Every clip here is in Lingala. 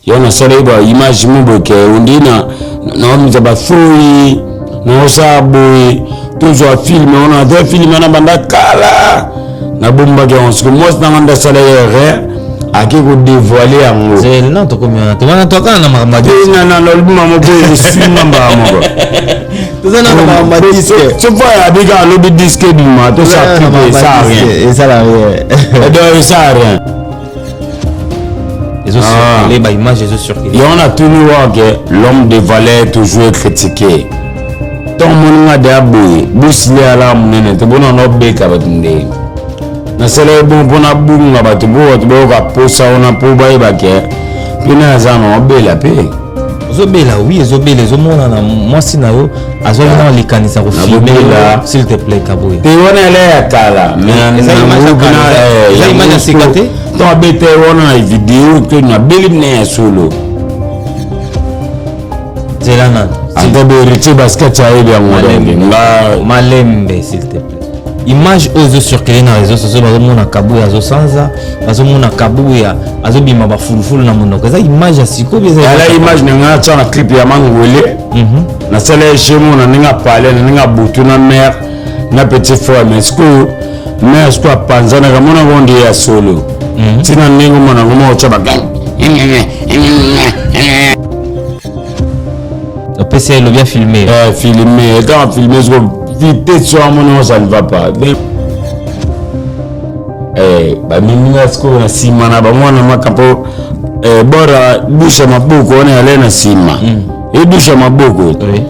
Yo nasalaki ba image mo boye ke ondi na naomisa bafruit naosala boye tozwa filme wana ata filme wana banda kala nabombaki yango siko mwasi nanga nde asala ye erreur ake kodevoile yango non tokomi wana te wana tokana na makambo nalobi mama boye esunga mbala moko toza na makambo ya disque soki abika alobi disque ebima tosala clip esala rien esala rien donc esala rien ezocircule ah. baimage ezocircule yango natuni wake l'homme de valeur toujours critiqué ntango omoni nga deya boye busile alaka monene te bona nobeta bato nde nasala ye bongo mpo nabunga bato mpo bato bayoka posa wana mpo bayeba ke mpe na aza na obela mpe ozobela wi ezobela ezomonana mwasi na yo azwaki na likanisa kofilme s'il te plaît kabuya te wana ele ya kala eza image ya sika te to abeta ye wana na video to nabeli mine ya solo nzela nano ata beritier basket ayebi yango nga malembe s'il te plaît image oyo ezocircule na réseau sociaux bazomona kabuya azosanza bazomona kabuya azobima bafulufulu na monoko eza image ya sikoyo eza image na ngai natya na clip ya mangwele mhm. nasala ye shemo na ndenge apale na ndenge abutu na mare na petit frère mais sikoyo mare sikoyo apanzanaka monaka onde ya solo mhm. ntina ndenge omonaka moko otya ba opesi ye elobi afilme eh, filme ntango afilme sikoyo vitesse wana mona ça ne va pas eh, bamemi nga sikoyo na nsima na bango wana maka mpo eh, bora dushe ya maboko wana yale na nsima mm. edushe ya maboko eh,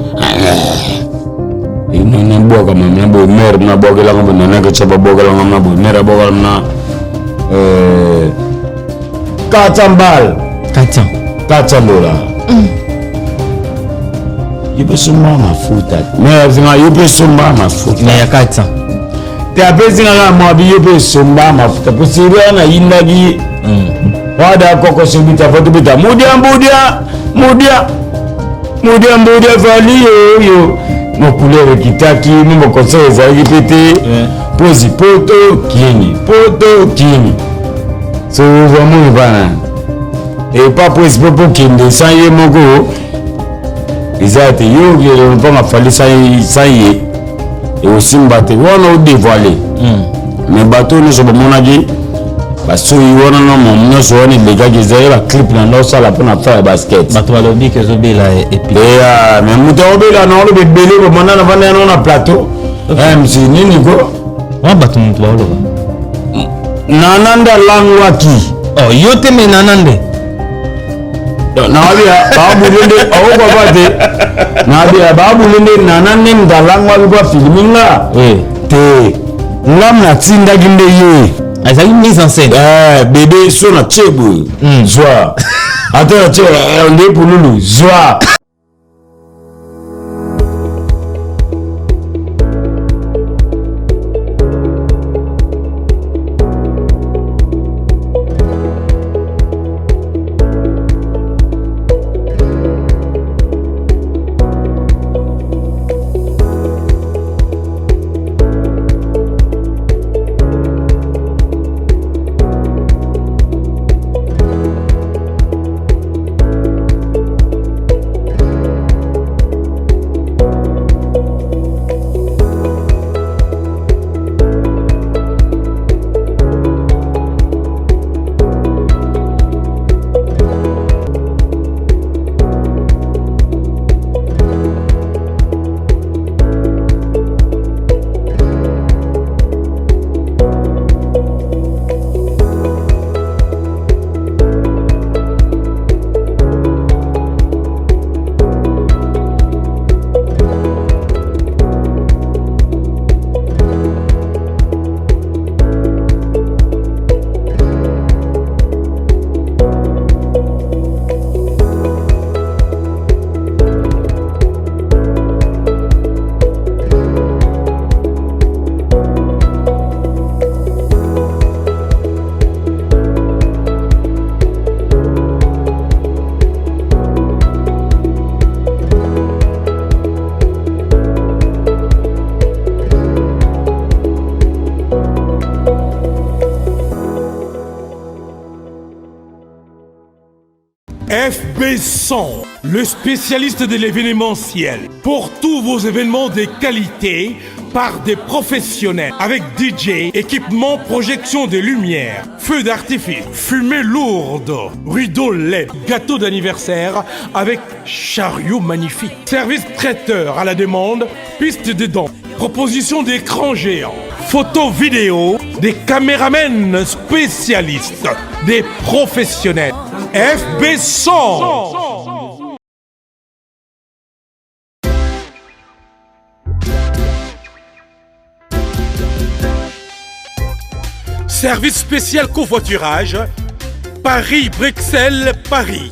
nabwaka mama na boye mare nabwakelanga boye nanaketya babwakelanga na boye mare abwakelanga na 400 balles 400 400 dollars mm. yo mpe somba mafuta me yo mpe somba mafuta na ya 400 te apesi nga kaka mwa biyo mpe esomba mafuta mpo siri wana ayindaki mm. wada kokoso bita fo tobeta mudia mbudia mudia mudia mbudia fali yoyo mo couleur ekitaki mo baconcert ezalaki mpe te mpozi poto kini poto kini so vraiment ebana epa pozi mpo pokende san ye moko eza te yo okende mpanga fali san ye ekosimba te wana odevoile hmm. mais bato nyonso bamonaki basoyi wana na momo nyonso wana elekaki ezali baclip na nda osala mpo na fa ya basket bato balobi ke ezobela eya mais moto akobela na oloba ebele bomanda na vanda yango na plateau mc nini ko wana bato moto baoloba nana nde alangwaki oh, yo te me nana nde nabi baabule nde aokwapa te nabi baabule nde nana nde ndalangwa bikwa filimi nga te nga natindaki nde ye azali mise en scène eh, bebe so na tie boye hmm. zwa ata na tie eh, nde pululu zwa FB 100, le spécialiste de l'événementiel. Pour tous vos événements de qualité, par des professionnels avec DJ, équipement, projection de lumière, feux d'artifice, fumée lourde, rideau LED, gâteau d'anniversaire avec chariot magnifique, service traiteur à la demande, piste de danse, proposition d'écran géant, photo vidéo, des caméramens spécialistes, des professionnels. FB 100. Service spécial covoiturage, Paris-Bruxelles, Paris.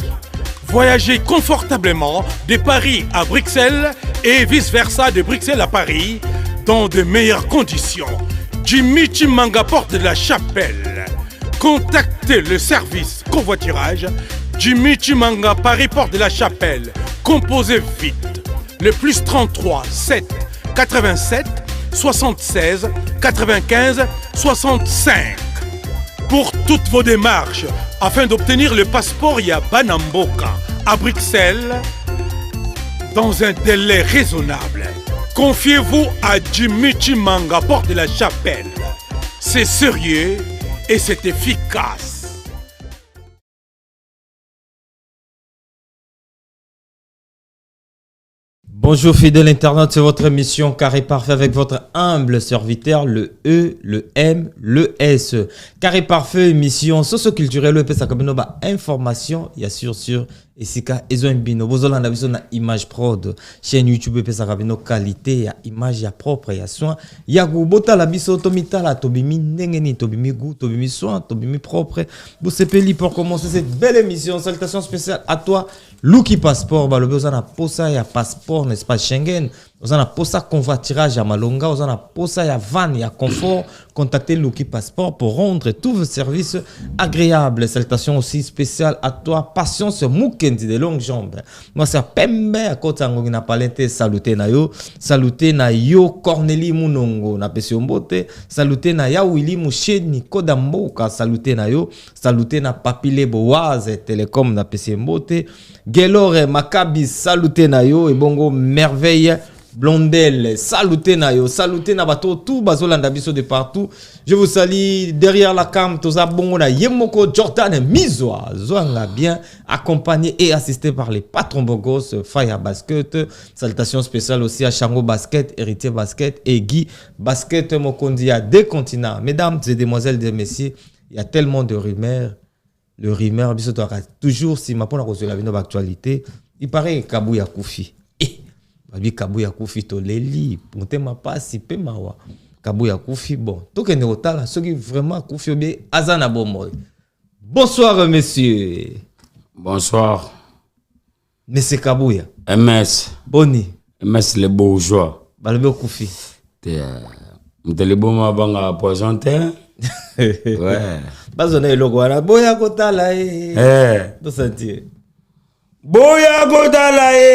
Voyagez confortablement de Paris à Bruxelles et vice-versa de Bruxelles à Paris dans de meilleures conditions. Jimmy Chimanga porte de la Chapelle. Contactez le service covoiturage Jimmy Chimanga Paris porte de la Chapelle. Composez vite le plus 33 7 87 76 95 65 pour toutes vos démarches afin d'obtenir le passeport Yabanamboka à Bruxelles dans un délai raisonnable. Confiez-vous à Jimmy Chimanga, porte de la Chapelle. C'est sérieux et c'est efficace. Bonjour fidèles internautes, c'est votre émission Carré Parfait avec votre humble serviteur, le E, le M, le S. Carré Parfait, émission socio-culturelle, le epesaka bino ba information, ya sur sur esika ezwa bino. Bozolanda biso na Image Prod, chaîne YouTube epesaka bino qualité ya image ya propre ya soin. Ya goût botala biso tomitala tobimi ndenge nini, tobimi goût, tobimi soin, tobimi propre. Bosepeli pour commencer cette belle émission. Salutations spéciales à toi. Luki passeport balobi oza na posa ya passeport n'est-ce pas Schengen oza na posa covoiturage ya malonga oza na posa ya van ya confort contactez Luki passeport pour rendre tous vos services agréables. Salutations aussi spéciales à toi Patience Mukendi de longues jambes mwasi ya pembe akota ngongi na palin te salute na yo salute na yo Cornélie Munongo na pesi yo mbote salute na ya Willy Musheni Koda Mboka salute na yo salute na Papile Boaz Telecom na pesi mbote Gelore Makabi salute na yo ebongo Merveille Blondel salute na yo salute na bato tout bazolanda biso de partout. Je vous salue derrière la cam toza bongo na yemoko Jordan Mizwa zwanga bien accompagné et assisté par les patrons bogos Fire Basket. Salutations spéciales aussi à Chango Basket, Héritier Basket et Guy Basket Mokondi à deux continents. Mesdames et demoiselles et messieurs, il y a tellement de rumeurs. Le rumeur, biso toaka toujours sima pona kozwela bino ba actualité. Il paraît Kabuya akufi. Eh, babi Kabuya akufi toleli, motema pasi pe mawa. Kabuya akufi, bon, tokende kotala soki vraiment akufi obe aza na bomoi. Bonsoir monsieur. Bonsoir. Monsieur Kabuya. MS. Boni. MS le bourgeois. Balobi okufi. Te moto liboma banga poison te. Ouais. Bazona eloko wana boya kotala ye. Eh. Tosentir. Boya kotala ye.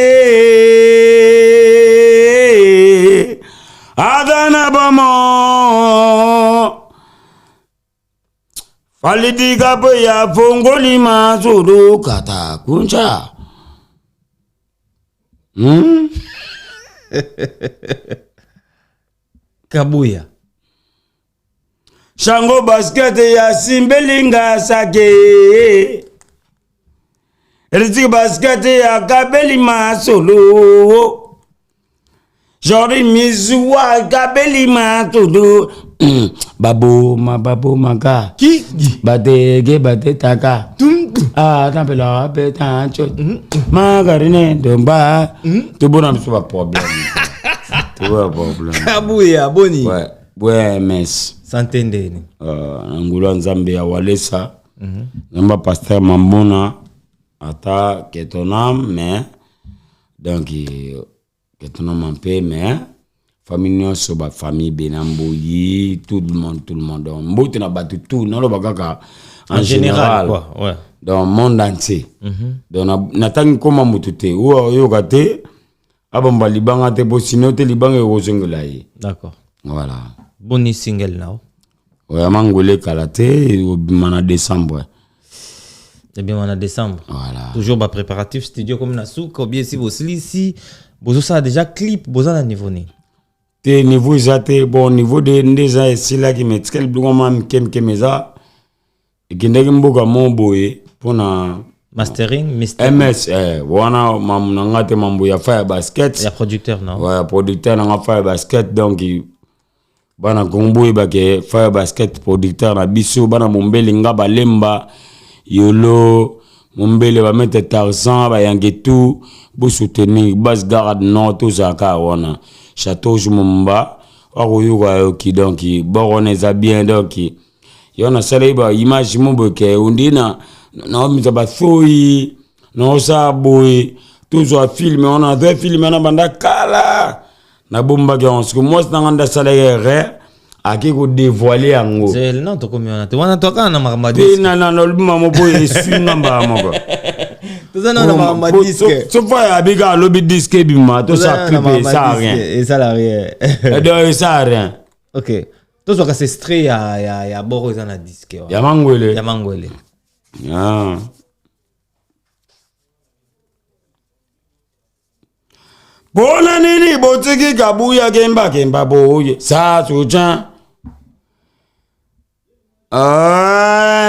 Adana bomo. Falidika boya fongoli mazulu kata kuncha. Kabuya. Shango basket ya simbelinga sake. Riziki basket ya kabeli masolo. Jordi Mizua kabeli masolo. Baboma baboma ka. Ki? Batege batetaka. Ah, tampela betancho. Magarine domba. Tobona biso ba problème. Tobona problème. Kabuya boni. Ouais, ouais, mes. Santé ndeni. Ngulu ya Nzambe ya Walesa. Nzambe pasteur Mambona ata ketonam mais donc ketonam mpe mais famille nyonso ba famille Benamboyi tout le monde donc mbote na bato tout naloba kaka en général quoi, ouais. Donc monde entier. Donc natangi koma mutu te oyo oyoka te abamba libanga te po sino te libanga ekozongela ye. D'accord. Voilà. Boni single nao. Oya mangole kala te obima na décembre. Ebima na décembre. Voilà. Toujours ba préparatif studio comme na suka ou bien si bosilisi bozosala déjà clip, boza na niveau nini? Te, niveau eza te. Bon, niveau de nde eza esilaki, mais etikali biloko mwa mike mike, mais eza ekendaki mboka mo boye mpona mastering, mister ms wana mamu na nga te, mambo ya fa ya basket ya producteur non. Ouais, producteur na nga fa ya basket. Donc bana Kongo, boyebake fa ya basket producteur na biso, bana Mombele, nga balemba yolo Mombele, bamaître Tarzan, bayange tout, bosoutenir base garde nord. Tozalaka wana Château Rouge Momba, wakoyoka yoki. Donc bor wana eza bien. Donc yo nasalaki ba image mo boye ke ondi na naomisa basoi, naosala boye, tozwa film wana. Nazwa film wana banda kala, nabombaki yango. Siko mwasi nanga nde asalaki erreur, ake kodévoiler yango. Zele, non, tokomi wana te, wana tokaka na makambo ya te disque. Nalobi mamo boye, eswi nga mbala moko. Toza na makambo ya disque. Sofa abika alobi disque ebima, tosala clip, esala rien. Esala rien. Donc esala rien. Ok, tozwaka se extrait ya boro eza na disque wana. Ya Mangwele. Ya Mangwele. Ah. Mpona nini botiki Kabuya kemba kemba boye sasuja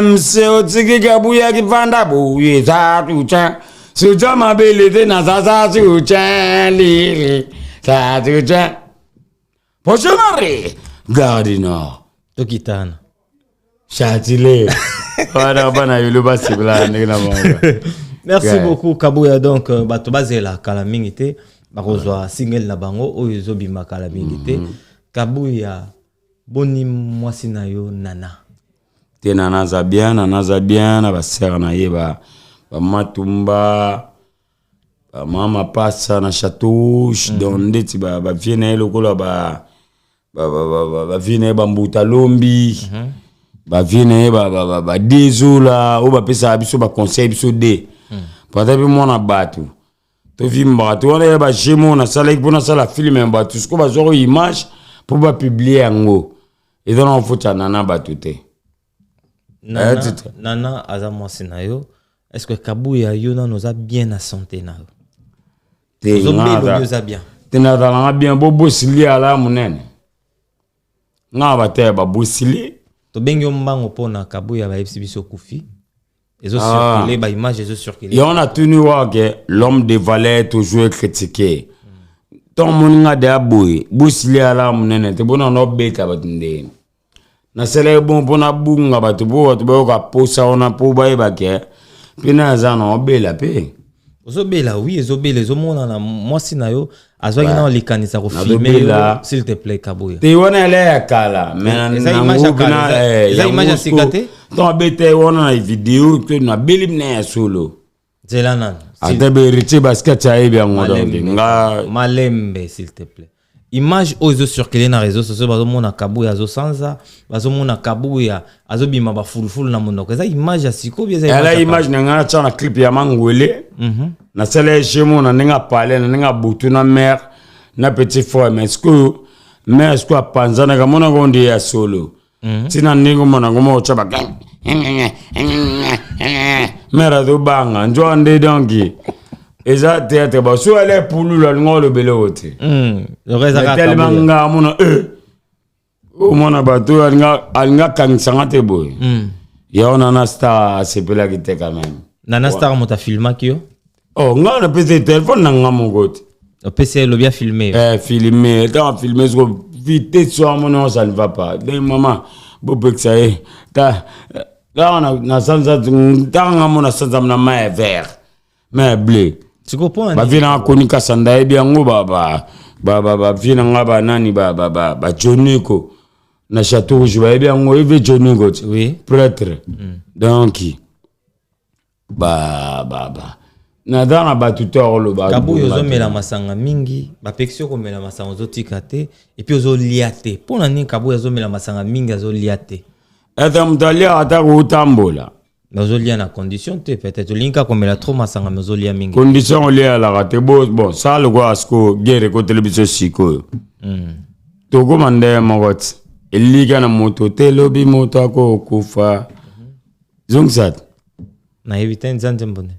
mse otiki Kabuya kifanda boye sasuja suja mabele te na sasa suja lili sasuja poshonari Gare du Nord. Tokitana. Chatile wana bana yolo basepela ndenge na bango. Merci beaucoup Kabuya. Donc bato bazela kala mingi te, bakozwa single na bango oyo ezobima kala mingi te. Kabuya, boni mwasi na yo Nana? Te, Nana aza bien, Nana aza bien na basere na ye bamatumba, bamama pasa na Château Rouge. Donc ndeti bavie na ye lokola bavie na ye bambuta lombi, bavie na ye badezola oyo bapesaka biso baconseil biso de pata mpe mwana bato tovimbaka to wana ya bagemo. Nasalaki mpo nasala film ya bato, sikoyo bazwaka image mpo bapublier yango, eza na kofuta Nana bato te. Nana, Titre. Nana aza mwasi na yo. Est ce que Kabuya, yo nano oza bien na santé na yo? Te. Ozobela? Nga obi oza bien? Te, nazalanga bien. Bo bosili ala monene nga bato babosili. Tobengi yo mbango mpona Kabuya, bayebisi biso okufi, ezocircule, baimage ezocircule. Yango natuni wake, l'homme de valeur toujours est critiqué. Ntongo moni nga deya boye, bosili ala monene te, bona nobeta bato ndeni nasalaki bon mpo nabunga bato, mpo bato bayoka posa wana, mpo bayeba ke mpe na aza na obela mpe. Ozobela, oui, ezobela, ezomonana. Mwasi na yo azwaki nao likanisa kofilmer yo. Nazobela. S'il te plaît Kabuya. Te, wana ele ya kala, mais Eza image ya kala, eza image ya sika te? Ntongo abeta ye wana na video te, nabeli mina ya solo. Nzela nano. Ata behéritier basket ayebi yango, donc Malembe. nga Malembe, s'il te plaît. Image oyo ezocircule na réseau sociaux, bazomona Kabuya azosanza, bazomona Kabuya azobima bafulufulu na monoko, eza image ya sikoyo eza? Ela image ya image na ngai natya na clip ya Mangwele. Nasala ye jemo na ndenge apale, na ndenge abutu na mare na petit frère, mais sikoyo mare sikoyo apanzanaka, monaka nde ya solo ntina ndenge omona ngo moko tya ba mare azobanga nzwa nde. Donc eza théâtre, baso ale pululu alinga olobele oyo te. Loko eza kaka telema Kabuya. nga amona omona bato oyo alinga akangisanga te boye. Ya wana na star asepelaki te quand même. Nana Star moto afilmaki yo? Oh, nga napesi telefone na nga moko te. Opesi ye, elobi afilme yo. Filme, ntango filme siko vitesse wana moni, ça ne va pas. Donc mama bopekisa ye ta ntango na sanza, ntango nga mona sanza na mai ya vert, mai ya bleu. Sikoyo mpo na nini? Bavie nanga koni kasanda yebi yango, bavie nanga banani, bajoniko na Château Rouge bayebi yango, eve Joniko ti prêtre. Donc ba ba ba naza na bato te akoloba. Kabuya, ozomela masanga mingi, bapekisi yo komela masanga, ozotika te, et puis ozolia te. Mpo na nini Kabuya azomela masanga mingi, azolia te? Ata moto aliaka ata kotambola. Mais ozolia na condition te. Peut-être olingi kaka komela trop masanga, mais ozolia mingi. Condition olia alaka te. Bo bon, sala lokola sikoyo guerre ekoteli biso sikoyo. Tokóma ndenge moko ti elika na moto te, elobi moto akokufa, zongisa te. Nayebi te eza nzembo nde.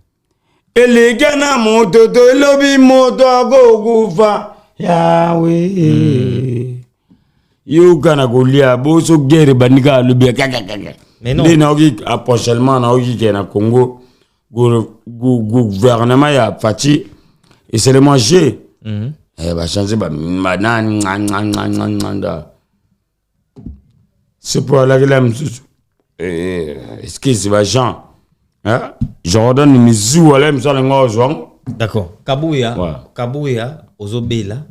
Elikya na moto to elobi moto akokufa yawe. Yoka na kolia boso guerre ebandi kaka alobi ya kakakaka. Mais non. Nde nayoki ah, prochainement nayoki ke na Congo gouvernement ya Fatshi eselema jeu. Eh, bachange banani nda sepo alakela mosusu. Eh, excuse ba Jean, hein? Jordan mizuwa la mosusu alinga ozwa yango. D'accord, Kabuya. Ouais. Kabuya, ozobela,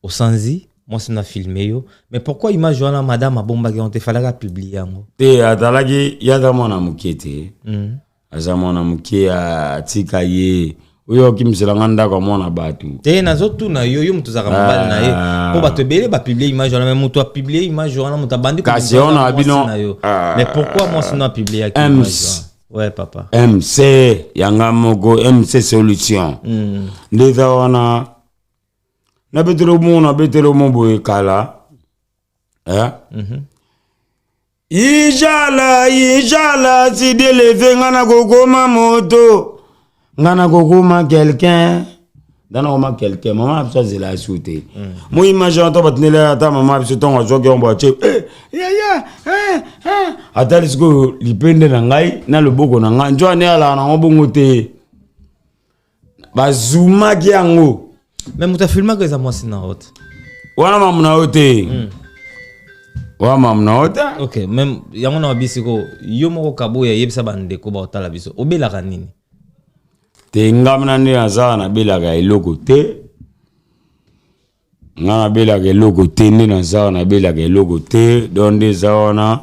osanzi, mwasi na filme yo, mais pourquoi image wana madame abombaki yango te? Falaka publie yango. Te, azalaki ye aza mwana moke te. Aza mwana moke, atika ye oyo okimisela nga ndako ya mwana bato. Te, nazotuna yo, yo moto ozalaka mobali na ye, mpo bato ebele bapublie image wana, mais moto apublie image wana, moto abandi Kasi kobimisa wana mwasi bino- na yo. Ah. Mais pourquoi mwasi no apubliaki MC. image wana? Ouais, papa. MC yanga moko, MC Solution. Nde eza wana nabeteli mo, nabeteli mo boye kala, eh? Ijala ijala sideleve, nga na kokoma moto, nga na kokoma quelqu'un, nga na kokoma quelqu'un. Mama na biso azela asu te. Mo image wana to batineli ata mama na biso ntongo azwaki yango atie eh, yaya eh, eh. Atali sikoyo lipende na ngai na loboko na ngai nzo ane alaka nango bongo te, bazumaki yango. Mais moto afilmaka eza mwasi na yo te. Wana mamu na yo te, wana mamu na yo te. Ok, même yango na babi sikoyo, yo moko Kabuya, yebisa bandeko baotala biso, obelaka nini? Te, ngam na nde naza nabelaka eloko te. Nga nabelaka eloko te, nde naza nabelaka eloko te. Donc nde eza wana,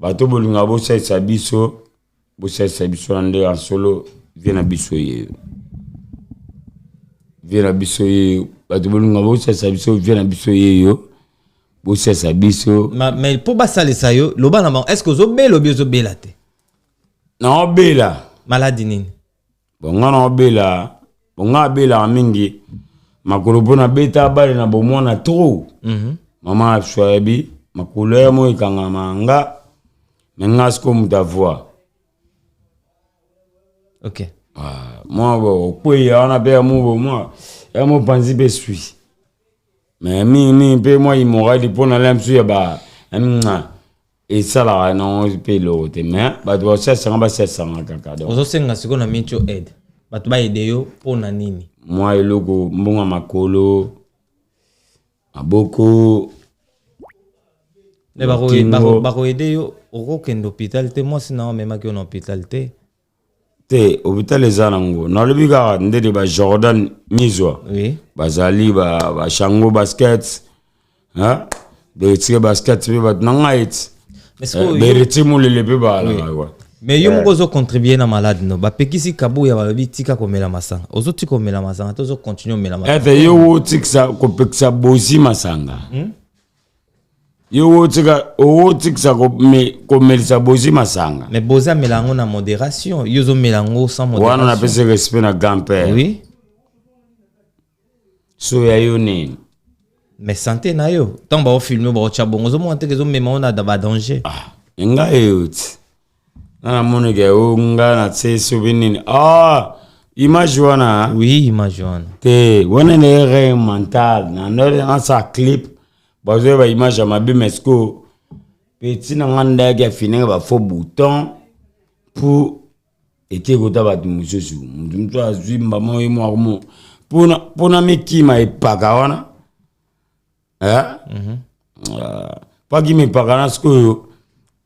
bato bolinga bosalisa biso, bosalisa biso na nde ya solo. Vie na biso ye, vie na biso ye, bato bolinga bosalisa biso, vie na biso ye yo, bosalisa biso. Mais mpo basalisa yo, loba na bango, est ce que ozobela obi ozobela te? Naobela. Maladi nini? Bon, nga naobela, bon, nga abelaka mingi makolo mpo nabeta bale na bomwana trop. Mama na biso ayebi makolo ya mo ekangama nga, me nga sikoyo moto avoi. Ah, mwa bo okweya wana mpe ya mo bo mwa ya mopanzi mpe sui, mais mingimingi mpe mwa imorali mpo na lia mosusu ya ba esalaka nango mpe eloko te, mais bato basalisanga, basalisanga kaka donc. Ozosenga sikoyo na mitio aide, bato baede yo mpo na nini? Mwa eloko, mbongo ya makolo, maboko. Me Kingo. Bakoede yo, okokende hôpital te, mwasi na yo amemaki yo na hôpital te. Te, hôpital eza nango, nalobi kaka ndenge ba Jordan Mizwa. Bazali bachango basket, hein? Beretier basket mpe bato na ngai eti. Mais sikoyo Beretier Molele mpe baalaka kwa. Mais yo moko ozocontribue na malade no. Bapekisi Kabuya, balobi tika komela masanga, ozotika komela masanga te, ozocontinue omela masanga. Ete yo otikisa kopekisa bozi masanga? Yo otika, otikisa komelisa bozi masanga? Mais bozi amela yango na modération, yo ozomela yango sans Wana modération. Napesi respect na grand père. So ya yo nini? Mais santé na yo, ntango baofilme, baotya bongo, ozomona teke ezomema yo na badanger. Ah, ngai eyo ti nga namonike o nga na tie soki nini, ah, image wana. Oui, image wana. Te, wana na erreur mentale na ndenge nasala clip, bazoyeba image ya mabe, mais sikoyo petit na nga ndayaki afinaka bafaux bouton pour eke kota bato mosusu, moto mosusu azwi mbama oyo moko mo mpona mikima epaka wana, eh? Ah, po akima epaka na sikoyo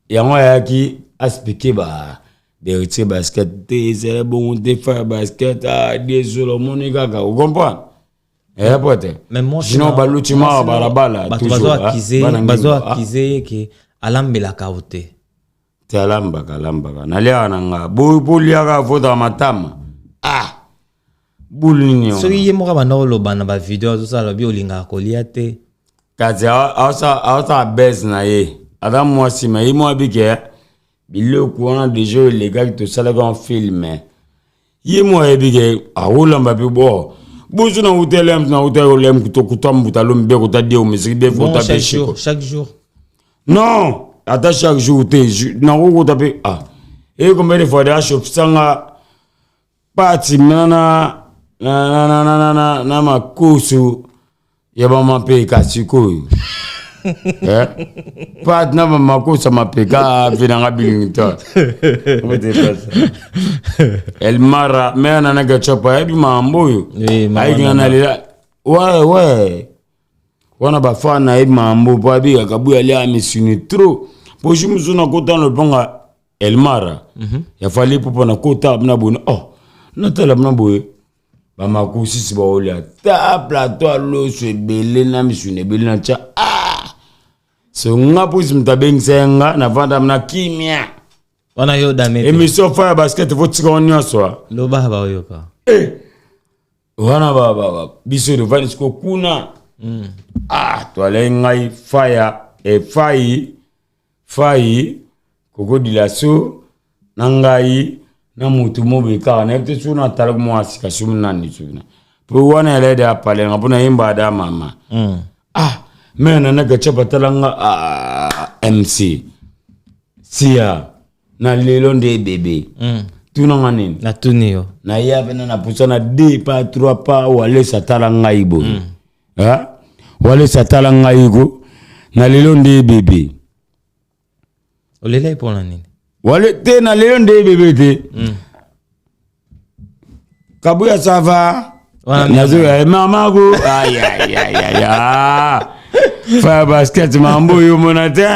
yango ayaki aspike ba beritier basket te, ezala bongo te, fa ya basket, ah, désolé, omoni kaka, ocomprendre eya po te. Mais mwasi Sinon baluti maka mwasi na- balabala bato toujours, bazo ah, akize bana bazo ngimba, ah. akize ye ke alambelaka yo te. Te, alambaka, alambaka, naliaka na nga. Boliaka votaka matama, ah, bulu nini wana? Soki ye moko abanda koloba na bavideo azosala, lobi olingaka kolia te. Kasi aosala bese na ye, aza mwasi, ma ye mwa bike biloko wana deja oyo elekaki, tosalaki en film, ye mwa ayebi ke akolamba mpe bo boso na uta lem na uta yo lem kuta mbuta lo mbe kuta dio misiki be Bon, kuta chaque be jour shiko. Chaque jour? Non, ata chaque jour te, nakokuta mpe, ah, e combien de fois de achofisanga. Pati na na na na na na na na makoso ya bamapeka sikoyo eh? Pati na bamakoso ya mapeka avi nanga bilington Elmara mare nana ketchup ayebi makambo oyo. Oui, mama. Ayiki nga Nana. nalela ouais ouais wana bafana nayebi makambo po abikaka buya alia misuni trop po jour mosusu nakota na lopango Elmara ya Fally Ipupa, nakota na boye, oh, natala na boye, bamakusisi baolia ta plateau ya loso ebele na misuni ebele na tya. Ah, so nga mposi moto abengisa ye nga, navanda na kimia. Wana yo dame te. Émission fa ya basket fotika ngo nyonso ah. Loba, baoyoka. Wana biso tovandi siko kuna. Ah, toalai ngai faya efai fai kokodilaso na ngai na motu mobe kaka nayebi te soki natalaki mwa sika soki nani soki na po wana yalai apalenga mpo nayemba da mama. Ah, me nana ketchup atala nga, ah, MC sia na lelo nde bebe. Tunanga nini? Natuni yo. Naya pena napusa na deux pas, trois pas, Walesa atala ngai boye. Ah, Walesa atala ngai ko na lelo nde bebe. Olelai mpona nini? Wale te, na lelo nde bebe te. Kabuya, ça va? Wana Nazoya mama ko ayayayaya fa basket mambo oyo omona te.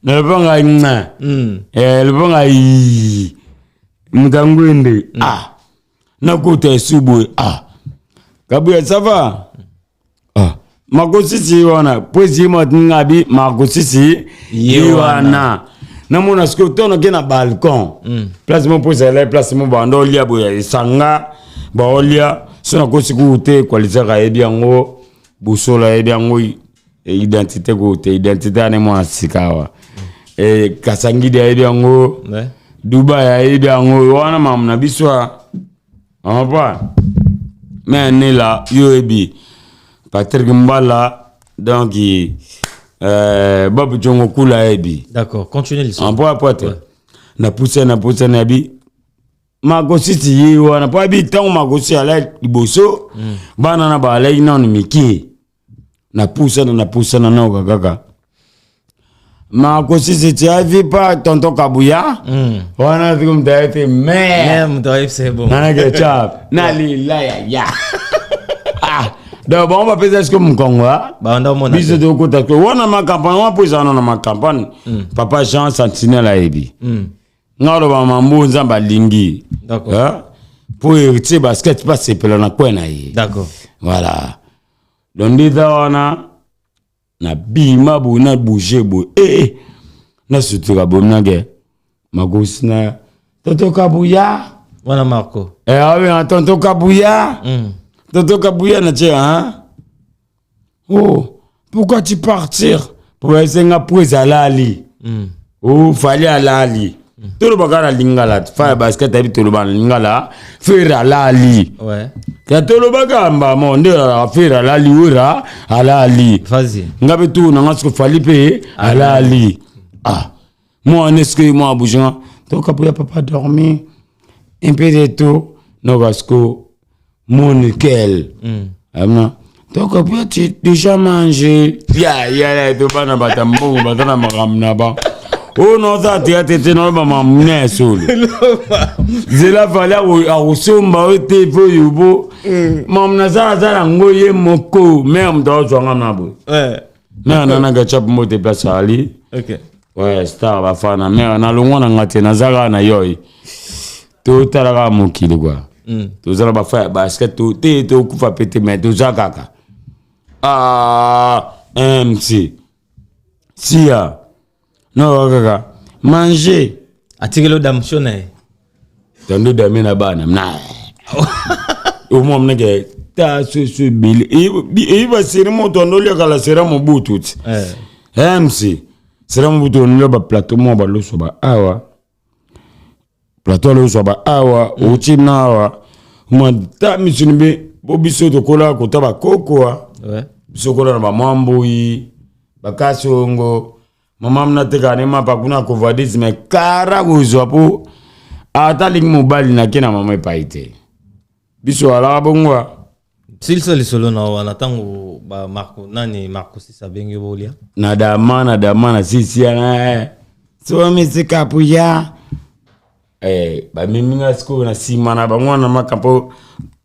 Na lopango nga lopango yi moto angwende. Ah, nakota esu boye, ah, Kabuya, ça va? Ah, makosisi wana po esi nga bi makosisi ye ye wana namona sikoyo to nake na balcon. Place mo mpo ezala place mo banda olia boye esanga baolia so nakosi kuku te kwalisaka ayebi yango, Busolo ayebi yango, identité kuku te, identité ane mwana sika awa. Kasangidi ayebi yango. Dubai ayebi yango wana makambo na biso a apa me nela yo oyebi Patrick Mbala, donc Bob Jongo Kula ayebi. D'accord, continue l'histoire. Mpo apo te napusa napusa nayebi makosisi ye wana mpo ayebi ntango makosi alai liboso. Bana na baalaki nano mike, napusana napusana naoka kaka makosisi ti avi pa tonton Kabuya. Wana siko moto aye te mais Mais moto ayebi, c'est bon. Nana Ketchup nalela ya ah, donc bango bapesa siko mokongo ah. Banda omona biso te. tokota siko wana makampagne wana mpo ezala na makampagne papa Jean Sentinelle ayebi. Nga oloba mambo Nzambe alingi. Ah, mpo héritier basket mpe asepela na kwe na ye. Voilà, donc nde eza wana nabima boye, na bouge boye, eh, nasutuka boye nake makosi na tonton Kabuya. Wana Marco. Eh, abenga tonton Kabuya. Tonton Kabuya na tie, hein? Oh, pourquoi tu partir po esenga po ezalali. Oh, Fally alali. Tolobaka na lingala fa ya basket ayebi, toloba na lingala Ferre alali. Ya tolobaka mbamo nde ezalaka Ferre alali, Wera alali. Vas-y. Nga mpe tu nanga siko Fally mpe alali. Ah, moi eske moi bougeant donc Kabuya papa dormi un peu de tout noka siko mon nickel. Amna donc Kabuya, tu déjà mangé ya ya ya to bana bata mbongo baza na makambo na ba oyo naoza théâtre te, naoyeba makambo na ya solo nzela Fally akosomba oyo te po oyo po makambo naza aza nango ye moko mare moto aozwanga na boye. Mare nana Ketchup mbote place ali. Ouais, star bafana mare nalongwa na nga te, naza kaka na yoi, totala kaka mokili kua. Toza na bafa ya basket to te, tokufa pe te mais toza kaka. Ah, MC sia no kaka manger. Atikeli odamsio na ye. Tando dame na bana na omwa mnake ta soso ebele eyi baseri moto andoliakala sera mobutu ti. MC sera mobutu onolia baplateau mwa baloso ba awa, plateau aloso ba awa outi na awa mwa ta misuni mpe po biso tokola kota bakokoa. Biso kola na bamwambui bakasongo mama mna tekaka ne mapa kuna Covadis mais kara kozwa po. Ata alingi mobali nake na mama epai te. Biso alaka bongo. Silisa lisolo na wana ntango ba Marco nani Marco sisi abengi bolia. Na dama na dama na sisi yana eh. So misika puya. Eh, bamemi nga sikoyo na nsima na bango wana makambo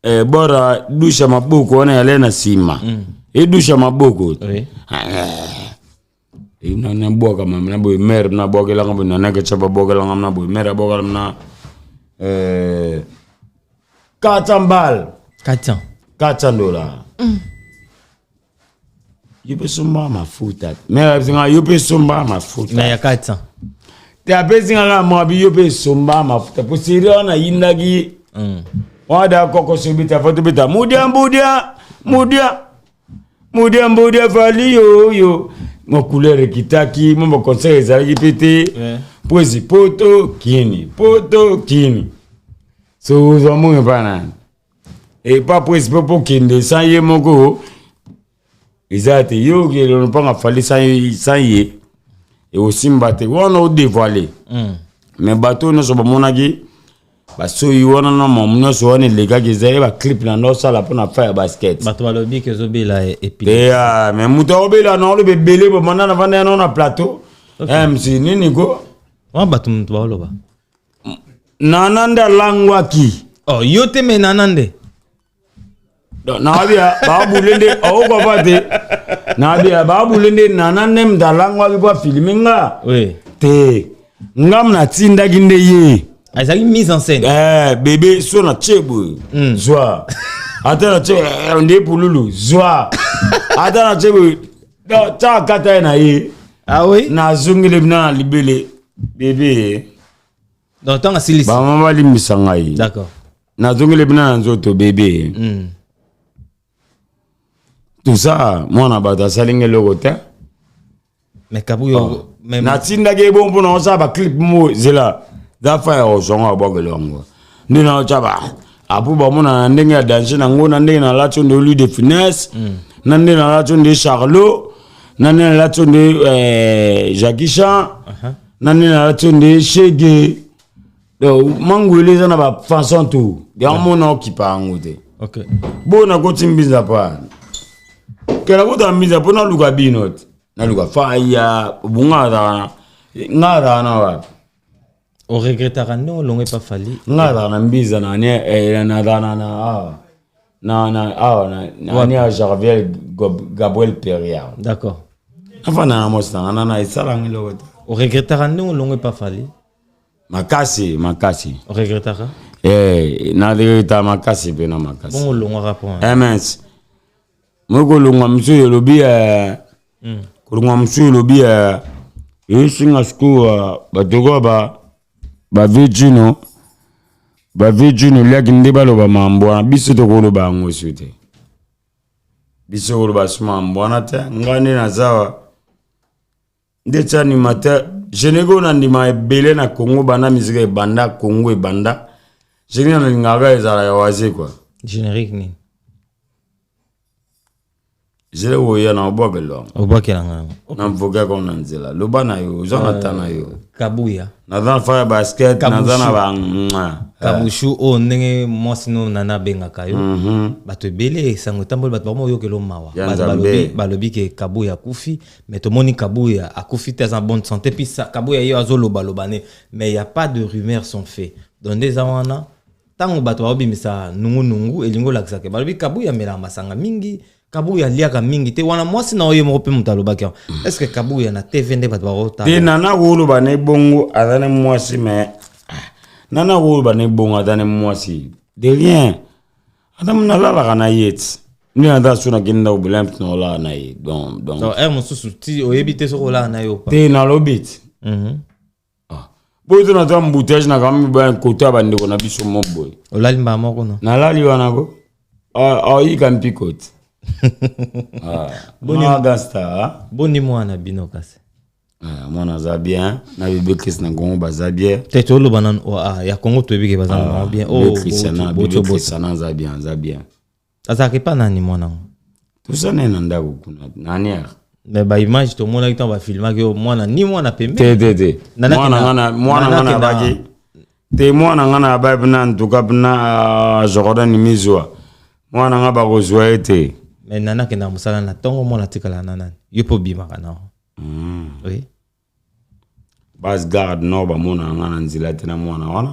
eh, bora dusha maboko wana yale na nsima mm. Edusha maboko oui. Eh, nabwaka mama na boye mare nabwakelanga boye nanake tya babwakelanga na boye mare abwakela na eh, 400 balles. 400 400 dollars mm. Yo mpe somba mafuta mare apesi nga yo mpe somba mafuta na ya 400 te apesi nga kaka mwabi yo mpe somba mafuta po seri wana ayindaki wana da kokoso ebeta fo tobeta mudia mbudia mudia mudia mbudia fali yoyo mwa couleur ekitaki mwa baconcert ezalaki mpe te mpo ezi poto kini poto kini so ozwa mbongo epa nani epa presi mpe pokende san ye moko eza te yo okende mpanga fali san ye ekosimba te wana odevoile mais bato nyonso bamonaki basoyi wana na mamu nyonso wana elekaki ezali baclip na ndo osala mpo na fa ya basket bato balobi ke ozobela epilepsie mais moto akobela na oloba ebele bomanda na vanda yana na plateau mc nini ko wana bato moto baoloba nana nde alangwaki. Oh, yo te me nana nde Nabia babule nde aokopa te nabia babule nde nana nde moto alangwaki mpo afilme nga oui. Te ngam natindaki nde ye. Ezalaki mise en scène. Eh, bébé so na tie boye zwa ata na tie nde pululu zwa ata na tie boye tia kata ye na ye. Ah oui? Nazongeli bina na libele bébé. Donc ntango asilisi bamama balimbisa ngai. D'accord. Nazongeli bina na nzoto bébé. Tout ça mwana bato asalingi eloko te. Mais Kabuya oh. Mais natindaki ye bongo mpona osala baclip mo zela za fa ya kozonga abwakela yango nde naotya ba apo bamona na ndenge ya danger nango na ndenge nalati nde Louis de Finesse na ndenge nalati nde Charlot na ndenge nalati nde Jackie Chan na ndenge nalati nde Shege. Donc mangwele eza na bafaçon tout yango mona okipa yango te. Bo nakoti mbinza pa kela kota mbinza mpo naluka bino te naluka faya bunga azalaka nga azalaka na wapi. Oregretaka nde olongo epa Fally? Nga azalaka na mbiza na nazalaka na awa na awa na ani ya Jarviel Gabriel Perriard. D'accord. Afanda na mwasi nanga nana esalanga eloko te. Oregretaka nde olongo epa Fally? Makasi makasi. Oregretaka? Eh, naregreta makasi mpe na makasi. Bongo olongwaka mpo ms moi kolongwa mosusu elobi kolongwa mosusu elobi esinga sikoyo bato koyo bavie bavie liaki nde baloba mambo wana biso tokoloba yango su te biso koloba su mambo wana te ngai nde nazawa nde ti animateur générique oyo nandima ebele na Congo banda musique ebanda Congo ebanda générique nalingaka ezala ya waze quoi. Générique nini? Zele oya na obwakela yango. Obwakelanga yango. Na mvokaka na nzela loba na yo oza na ta na yo. Kabuya naza na fa ya basket naza na ba Kabushu oyo ndenge mwasi no nana abengaka yo bato ebele esango etamboli bato bango oyokela mawa. Bato balobi ke Kabuya akufi mais tomoni Kabuya akufi te aza na bonne santé puis Kabuya ye azolobaloba ne mais y a pas de rumeur sans fait donc nde eza wana ntango bato baobimisa nungunungu elingi olakisaka balobi Kabuya amelaka masanga mingi Kabuya aliaka mingi te wana mwasi na oye moko mpe moto alobaki yango est ce que Kabuya na TV nde bato bakotala te nana koloba na ebongo aza na mwasi mais nana koloba na ebongo aza na mwasi de rien ata nalalaka na ye ti nde naza so nakende ndako bola mpe naolala na ye donc donc heure mosusu ti oyebi te soki olala na ye opa te nalobi ti boye to naza embouteillage na kami boya kote ya bandeko na biso mo boye. Olali mbala moko no? Nalali wana ko aoyika mpiko ti gangsta. Boni mwana bino kasi? Mwana aza bien na bébé Chris na Congo baza bien. Te toloba nanu ya Congo toyebi ke baza na bien. Bébé Christian aza bien aza bien. Azalaka epa nani mwana ngo? Toza naye na ndako kuna nani ya. Mais baimage tomonaki ntango bafilmaki yo mwana ni mwana pembeni. Te te te mwana nga na baki. Te mwana nga na bai pena en tout cas pena Jordan Mizwa. Mwana nga bakozwa ye te. Mais nana akendaka mosala na ntongo mwana atikala na nani? Yo mpe obimaka na. Oui. Base garde nord bamona nga na nzela te na mwana wana.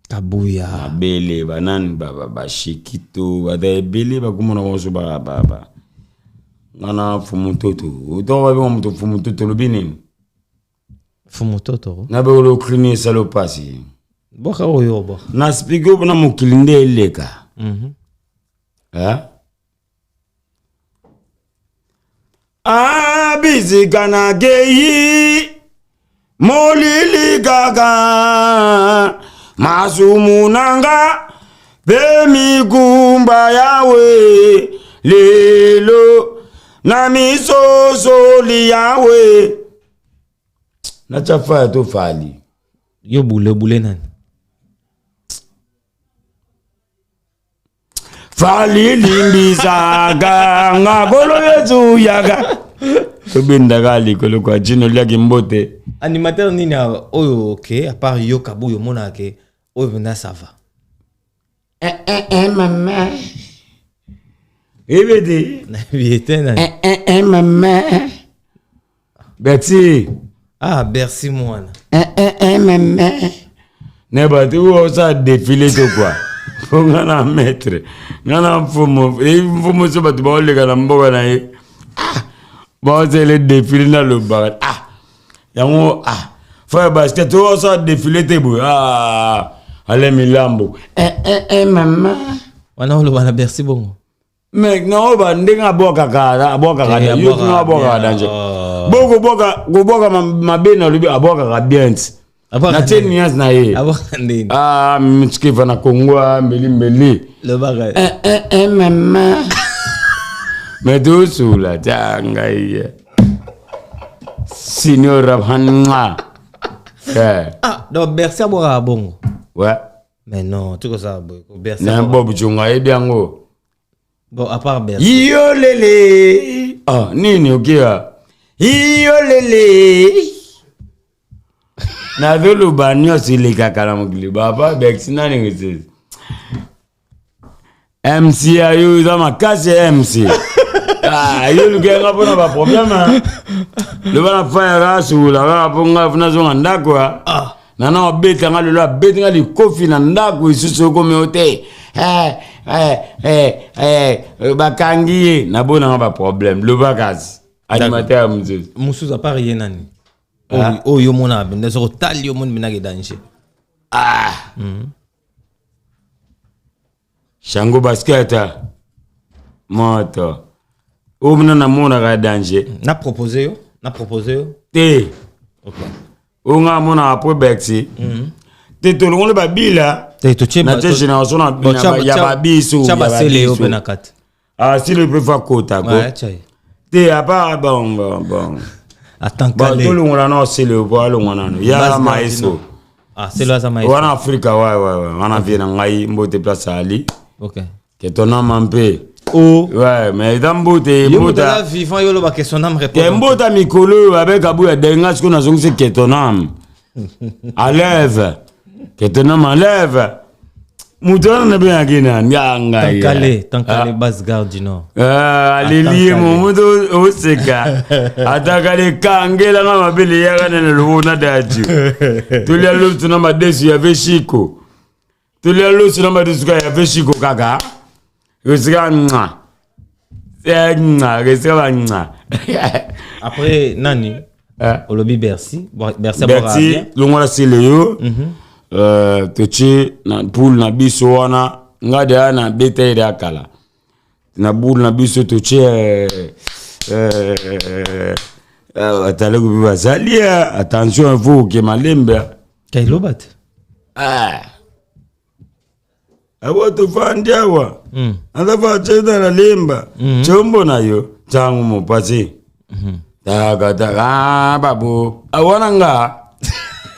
Kabuya. Mabele banani bashikito bato ebele bakomona banso ba ba ba. Nga na fumu toto. Otongo babenga moto fumu toto olobi nini? Fumu toto. Na bekolo crime esala pasi. Boka oyo boka. Na speaker mpona mokili nde eleka. Eh? Ah, bisika nakei molili kaka masumu nanga mpe mikumba yawe lelo na misosoli yawe natya faya to fali Yo bule bule nani? Fali limbisaka nga kolo yesu yaka tobendaka likolo kwa jino oliaki mbote. Animateur nini oyo ok à part yo Kabuya omonaka ke oyo mpenza ça va? Eh, eh, eh, mama ebete Nayebi ye te nani? Eh, eh, eh, mama Bercy. Ah, Bercy mwana. Eh, eh, eh, mama ne bato oyo osala défilé to kua mpo nga na maître nga na mfumu mfumu so bato baoleka na mboka na ye ah, baosala défilé nalobaka ah yango ah frère basket oyo osala défilé te boye ah ale milambo eh, eh, eh, mama wana oloba na Bercy bongo. Mais na oyo ba ndenge abwakaka abwakaka Eh, yo tuna abwakaka abwakaka bien, danger oh. bo kobwaka kobwaka mabe na lobi abwakaka bien ti Abwakaka na tie ndenge. nuance na ye Abwakaka ndenge. Ah mtsikefa na Congo ah, mbeli mbeli Lobaka. Eh, eh, eh, mama mais tosula tia ngai ye senior rabhanwa eh Ah, donc Bercy abwakaka bongo. ouais Mais non, tu kozala boye. Ko Bercy. Na abwakaka- Bob Jonga ayebi yango. Bon, à part Bercy. Iyo lele. Ah, nini okia? Iyo lele. Nazoloba nyonso elekaka na mokili. Baba Bercy nani lisusu? MC ya yo eza makasi ya MC. Ah, yo luka nga mpona ba problème. hein. Loba na faya kaka sukula kaka mpo nga nazonga ndako. Ah. Nana obeta nga lelo abeti nga likofi na ndako lisusu okomi yo te. Eh, eh, eh, eh, bakangi ye nabona nga ba problème loba kasi animateur ya mosusu. Mosusu à part ye nani? Ah. Oyo yo mona benda soko tali yo moni benda ke danger. Ah. Shango basket moto oyo mina namonaka danger. Na proposer yo, na proposer yo. Te. OK. Oyo nga amonaka po Bercy te tolongoli babila Te to tie na tie génération ya babiso Tia ya basele yo babiso. pe na kati. Ah si le peut fa kota ko. Ouais, tia. ye. Te apa bon bon bon. Attends Bon kale. tolongola na osele po alongwa nano ya Base maestro. Gardino. Ah, c'est là ça maestro. Wana Afrika ouais ouais ouais wana vie na ngai mbote place ali. OK. Que ton âme en paix. Oh. Ouais, mais eza mbote Yo moto aza mbota. vivant yo loba que son âme répond. Ke mbota mikolo oyo babeka buya denga sikoyo nazongisi que ton âme. Enlève. Que ton âme enlève. Moto wana nabengaki nani ya ngai. Tankale, Tankale base garde du Nord. Ah, aleli ye mo moto oseka atakali kangelanga mabele yaka nene lobo na daju tolia loso na madesu ya veshiko tolia loso na madesu ka ya veshiko kaka esika nca nca esika ba nca Après nani? Olobi Bercy, Bon, Bercy abwakaka Berti bien. longola sele yo totie na poule na biso wana nga deya na beta ye deya kala na boule na biso totie atalaki mpe bazali attention il faut oke malembe. Kailoba te. Ah. Awa tofandi awa aza fa na lemba chombo na yo ntango mopasi taka taka ah, babu awana nga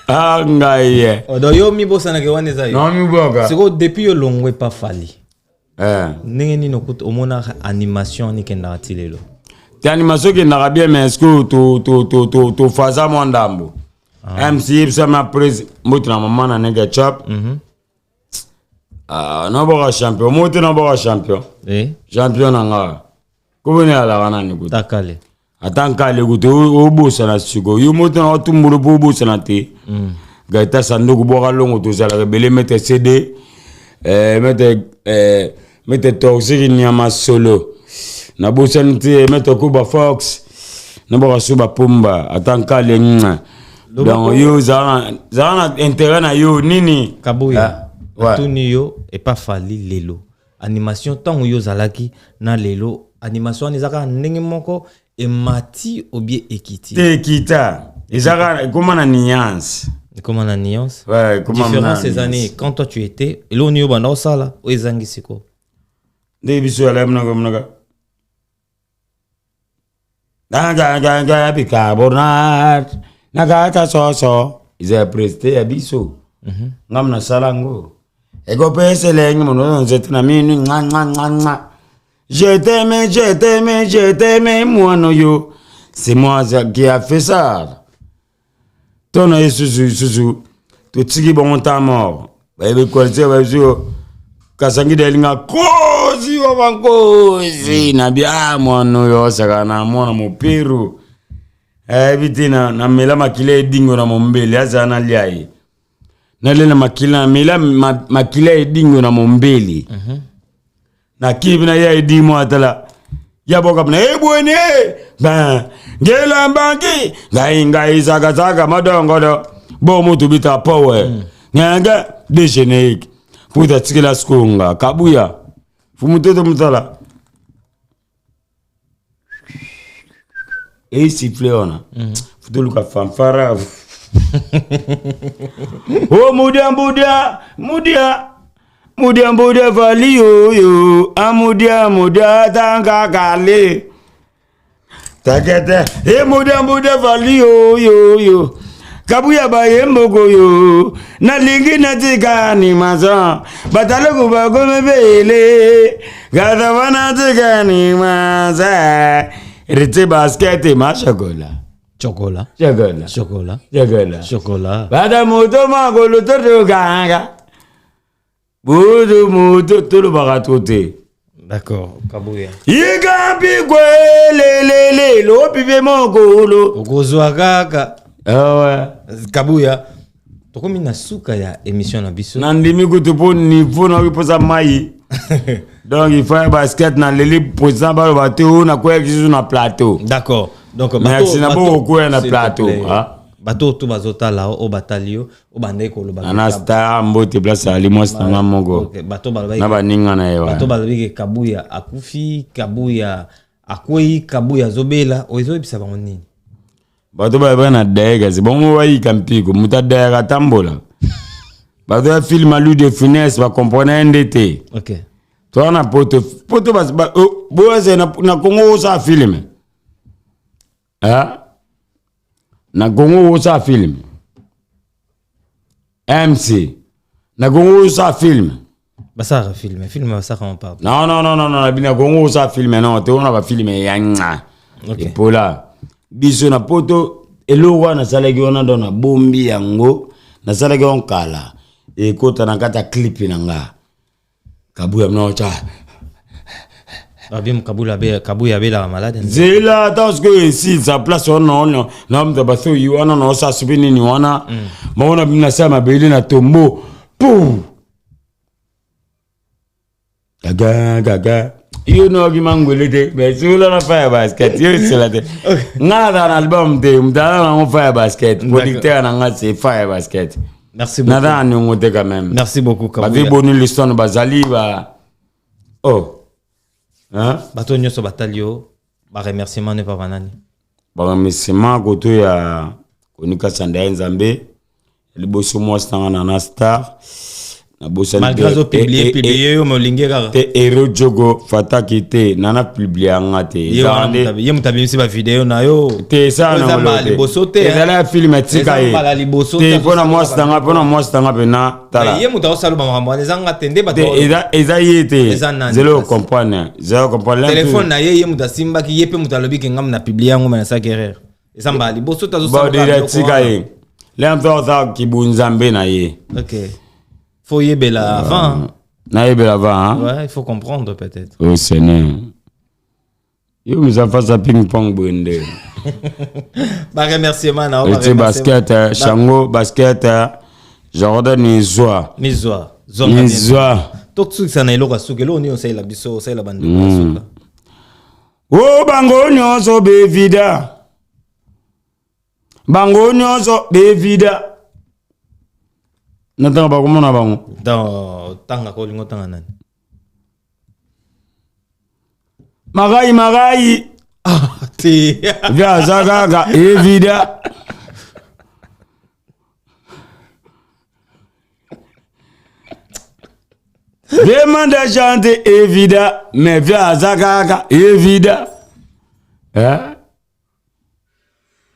ah, ngai ye Oh, donc yo mibosanaka wana eza yo. namiboka Sikoyo depuis yo longwe pa Fally. Eh. Ndenge nini okuta omonaka animation wana ekendaka ti lelo? Te animation ekendaka bien mais est-ce que tofaza mwa ndambo. MC yebisa ma prise mbote na mama na nege chop. Ah, naboka champion mote naboka champion. Eh? Champion na nga. Koboni alaka nani kutu? Takale. Ata nkale kutu obosana sikoyo yo moto na otumbulu mpo obosana te. Gaita Sanduku bwaka longo tozalaka ebele maître CD maître maître Toxique nyama solo nabosani te maître Kuba Fox nabwaka so bapomba ata nkale nga donc yo zala na intérêt na yo nini Kabuya. Ah, ouais. Atuni yo epa Fally lelo. Animation ntango yo ozalaki na lelo animation wana eza kaka ndenge moko emati obie ekiti. Te ekita eza kaka ekóma na nuance. Ekóma na nuance. Ouais, ekóma na Différence eza nuance. nini quand toi tu étais eloko nini yo banda osala oyo ezangi sikoyo? Nde biso yala mnoka mnoka ganganganga bicarbonate nakata soso eza ya preste ya biso ngam nasala yango ekopesa elengi mono nzete na minu nca nca nca nca je t'aime, je t'aime, je t'aime mwana yo, c'est moi qui a fait ça. To na ye susu susu totiki bango ntan mort bayebi qualité bayebi yo kasangi dalinga kozi wa bankozi na bi ah mwana oyo osaka na mwana moperu ayebi te na namela makila edingo na mombele azala nalia ye nalela makila namela makila edingo na mombele nakibi na ye edimo atala ya boka na ebwene ben ngela mbangi ngai ngai saka saka madongodo bo mutu bita power ngenge de générique puta tikela skonga Kabuya fumutoto mutala esiffle wana futoluka fanfara o mudia mudia mudia mudia mudia vali oyo amudia mudia tanga kale takete e mudia mudia vali oyo yo Kabuya bayemboko yo nalingi natika animation bataloko bakomi bele gazava natika animation rete basket ma chocolat. Chocolat. Chocolat. Chocolat. Chocolat. Chocolat. Bada moto makolo totokanga butu moto tolobaka to te. D'accord, Kabuya. Yikampikwe lelelelo opipe mokolo. Okozwa kaka. Awa. Kabuya tokomi na suka ya émission na biso. Nandimi kutu mpo niveau nayoki mposa mai donc il faut ya basket naleli président baloba te oyo nakweyaki susu na plateau. D'accord, donc Merci, na bongo kokwea na s'il te plateau, plaît. ah. Bato oyo to bazotala oyo batali yo oyo bandaki koloba Nana Star mbote place ali mwasi nanga moko. Ok, bato balobaki Na baninga na ye wa. Bato balobi ke Kabuya akufi, Kabuya akwei, Kabuya azobela, oyo ezoyebisa bango nini? Bato bayeba na daye kasi bango bayika mpiko moto adayaka atambola bato ya film ya Louis de Funès bakomprene ye nde te. Toza na poto poto boyase na Congo osala film. Ah? Na Congo osala film MC na Congo osala film. Basalaka film, film basalaka ngo pardon. Non, non, non, non, non, na Congo osala film non te ona bafilm ya nga. Epola biso na poto eloko wana nasalaki wana donc nabombi yango nasalaki yango kala ekota na kati ya clip na nga Kabuya mna otya. Babim Kabuya Kabuya abelaka malade. Nzela ata sikoyo esilisa place wana wana na basoyi wana na osala soki nini wana bango na bino nasala mabele na tombo pu gaga gaga yo noki mangwele te mais sola na fa ya basket yo esela te nga nazala na album te moto aza nango fa ya basket producteur na nga c'est fa ya basket. Merci beaucoup. Naza na niongo te quand même. Merci beaucoup, bavi Kabuya. Boni liston bazali ba oh hein. Bato nyonso batali yo baremerciement ne pa banani? Baremerciement koto ya konika sanda ya Nzambe liboso mwasi nanga na star nabosani Malgré azopublie publie yo me olingi kaka. Te ero jogo fataki te nana publie yanga te. Ye wana ye moto abimisi bavideo na yo. Te eza Oyo eza mbala liboso te, hein. Ezala ya film etika Eza ye mbala liboso te te, mpona azosala mwasi nanga mpona mwasi nanga mpena tala. Ye moto azosala bamakambo wana eza nga te nde bato Te eza ye te. Eza nani zela kasi? Ocomprendre zela ocomprendre Telefone na ye, ye moto asimbaki ye mpe moto alobi ke ngam na publie yango me nasalaki erreur eza mbala liboso te azosala Bon, déjà biloko tika wana. ye. Le mpe osala kibunzambe na ye. Ok. Faut yebela avant. Nayebela avant, hein? Ouais, il faut comprendre peut-être. Oh Seigneur. Yo miza face à ping pong boye nde. Ba remerciement na ba Eti basket, Shango basket, Jordan Mizwa. Mizwa. Zonga Mizwa. Toksukisa na eloko ya suka, eloko nini osalela biso, osalela bandeko ya suka. O bango nyonso bevida. Bango nyonso bevida. Natanga bakomona bango. Donc tanga ko lingo tanga nani? Marai marai. Ah, te. Via aza kaka evida. Demande à chanter evida, mais via aza kaka evida. Hein?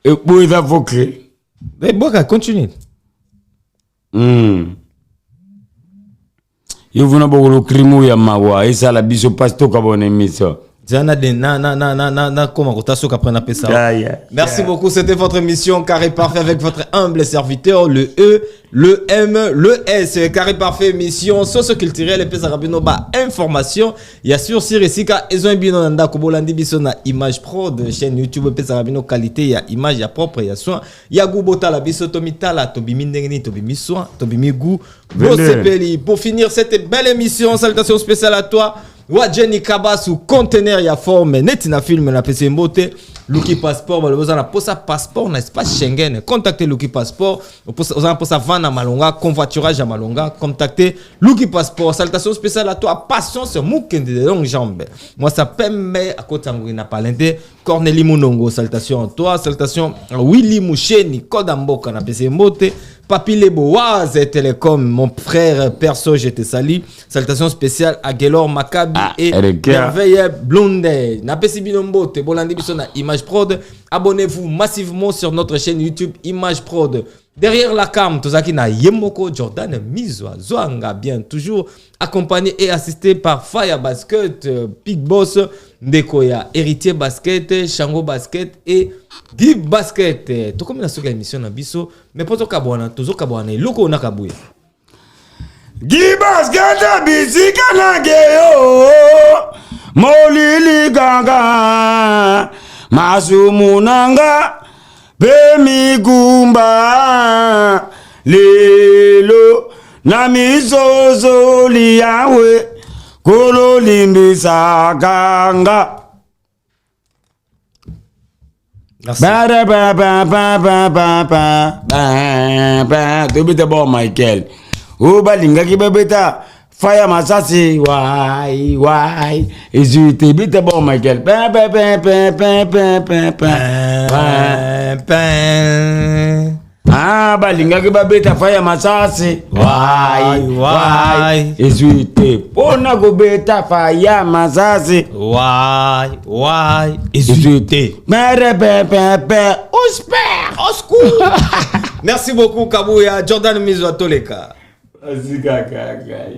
Et pour eza faut créer. Mais boka continue. Yo vuna bokolo crime ya mawa esala biso pasi tokabona émission. Diana de na na na na na na koma kota soka après na pesa. Yeah, yeah, Merci yeah. beaucoup, c'était votre émission Carré Parfait avec votre humble serviteur, le E, le M, le S. Carré Parfait émission socio-culturelle et pesa rabino ba information. Il y a sur sur esika ezo bino na ndako bolandi biso na Image Prod chaîne YouTube pesa rabino qualité ya image ya propre ya soin. Ya goût botala biso to mitala to bimi ndenge ni to bimi soin, to bimi goût. Bosepeli. Pour finir cette belle émission, salutations spéciales à toi. Wa Jenny Kabasu, conteneur ya forme neti na film na pese mbote Luki passeport balobi oza na posa passeport na espace Schengen, contactez Luki passeport, oza na posa vana malonga, convoiturage ya malonga, contactez Luki passeport. Salutations spéciales à toi Patience Mukende de longues jambes, moi ça pembe akota ngui na palente Cornélie Munongo, salutations à toi, salutations à Willy Moucheni Koda Mboka na pese mbote Papi Lebo, Oise Télécom, mon frère perso, je te salue. Salutations spéciales à Gelor Maccabi et Erika. Merveille Blonde. Napesi bino mbote, bolandi biso na Image Prod. Abonnez-vous massivement sur notre chaîne YouTube Image Prod. Derrière la cam, tozaki na Yemoko Jordan Mizwa Zwanga, bien toujours accompagné et assisté par Fire Basket, Big Boss, Ndekoya, Héritier Basket, Shango Basket et Guy Basket. Tokomi na soka émission na biso, mais poto kabwana, tozo kabwana eloko na kabuya. Guy Basket bisika na geyo molili kaka masumu nanga pe mikumba lelo na misozoli yawe kololimbisaka nga. Merci. Ba da ba ba ba ba ba ba ba ba. Tobeta bo Michael. O balingaki babeta Fire Masasi wai wai. Ezui te beta bo Michael. Ba ba ba ba ba ba ba ba. Ba. Pin. Ah, balingaki babeta Fire Masasi wai wai. Ezui te pona kobeta Fire Masasi wai wai. Ezui te. Mere pe pe pe. Osper. Au secours. Merci beaucoup Kabouya. Jordan Mizwa Toleka. Azika kaka.